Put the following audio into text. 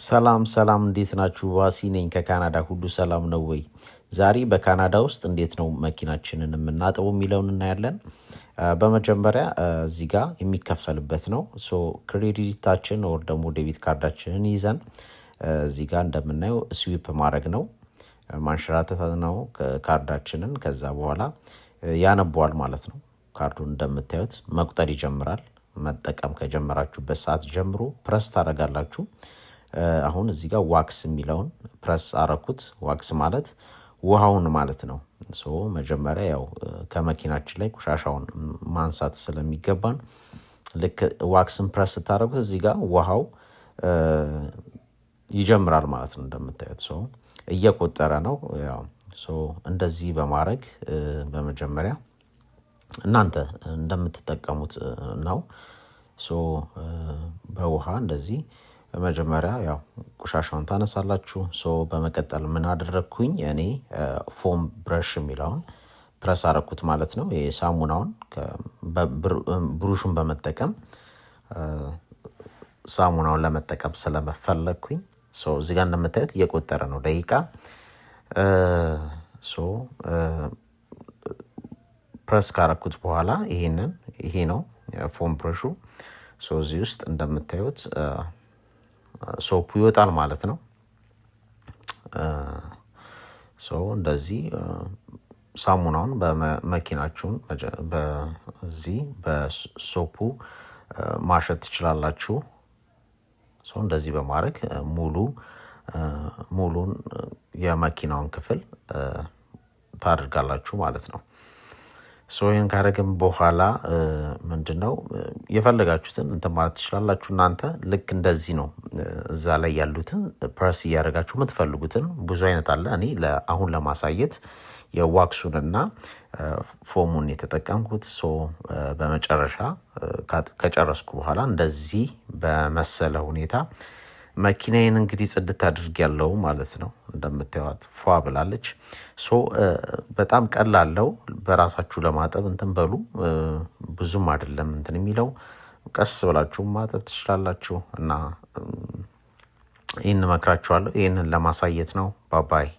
ሰላም ሰላም፣ እንዴት ናችሁ? ዋሲ ነኝ ከካናዳ። ሁሉ ሰላም ነው ወይ? ዛሬ በካናዳ ውስጥ እንዴት ነው መኪናችንን የምናጥበው የሚለውን እናያለን። በመጀመሪያ እዚህ ጋር የሚከፈልበት ነው። So credit ኣችን or ደግሞ debit card ኣችንን ይዘን እዚህ ጋር እንደምናየው swipe ማድረግ ነው፣ ማንሸራተት ነው ካርዳችንን። ከዛ በኋላ ያነበዋል ማለት ነው። ካርዱን እንደምታዩት መቁጠር ይጀምራል። መጠቀም ከጀመራችሁበት ሰዓት ጀምሮ ፕረስ ታደርጋላችሁ። አሁን እዚህ ጋር wax የሚለውን ፕረስ አረኩት። Wax ማለት ውሃውን ማለት ነው። So መጀመሪያ ያው ከመኪናችን ላይ ቆሻሻውን ማንሳት ስለሚገባን ልክ wax ን press ስታደርጉት እዚህ ጋር ውሃው ይጀምራል ማለት ነው። እንደምታዩት so እየቆጠረ ነው። ያው so እንደዚህ በማድረግ በመጀመሪያ እናንተ እንደምትጠቀሙት ነው። So በውሃ እንደዚህ በመጀመሪያ ያው ቆሻሻውን ታነሳላችሁ። So በመቀጠል ምን አደረግኩኝ እኔ? Foam brush የሚለውን ፕረስ አረኩት ማለት ነው። የሳሙናውን ብሩሹን በመጠቀም ሳሙናውን ለመጠቀም ስለመፈለግኩኝ እዚህ ጋር እንደምታዩት እየቆጠረ ነው ደቂቃ። So press ካረኩት በኋላ ይሄንን ይሄ ነው foam brush ኡ። So እዚህ ውስጥ እንደምታዩት soap ኡ ይወጣል ማለት ነው። So እንደዚህ ሳሙናውን በመኪናችሁን በዚህ በ soap ኡ ማሸት ትችላላችሁ። So እንደዚህ በማድረግ ሙሉ ሙሉን የመኪናውን ክፍል ታደርጋላችሁ ማለት ነው። So ይህን ካደረግን በኋላ ምንድነው የፈለጋችሁትን እንትን ማለት ትችላላችሁ። እናንተ ልክ እንደዚህ ነው፣ እዛ ላይ ያሉትን ፕረስ እያደረጋችሁ የምትፈልጉትን ብዙ አይነት አለ። እኔ አሁን ለማሳየት የ wax ኡን እና foam ኡን የተጠቀምኩት። So በመጨረሻ ከጨረስኩ በኋላ እንደዚህ በመሰለ ሁኔታ መኪናዬን እንግዲህ ጽድት አድርጌያለሁ ማለት ነው። እንደምታዩት ፏ ብላለች። So በጣም ቀላል ነው። በራሳችሁ ለማጠብ እንትን በሉ፣ ብዙም አይደለም እንትን የሚለው፣ ቀስ ብላችሁ ማጠብ ትችላላችሁ እና ይህን እመክራችኋለሁ። ይህንን ለማሳየት ነው። Bye bye.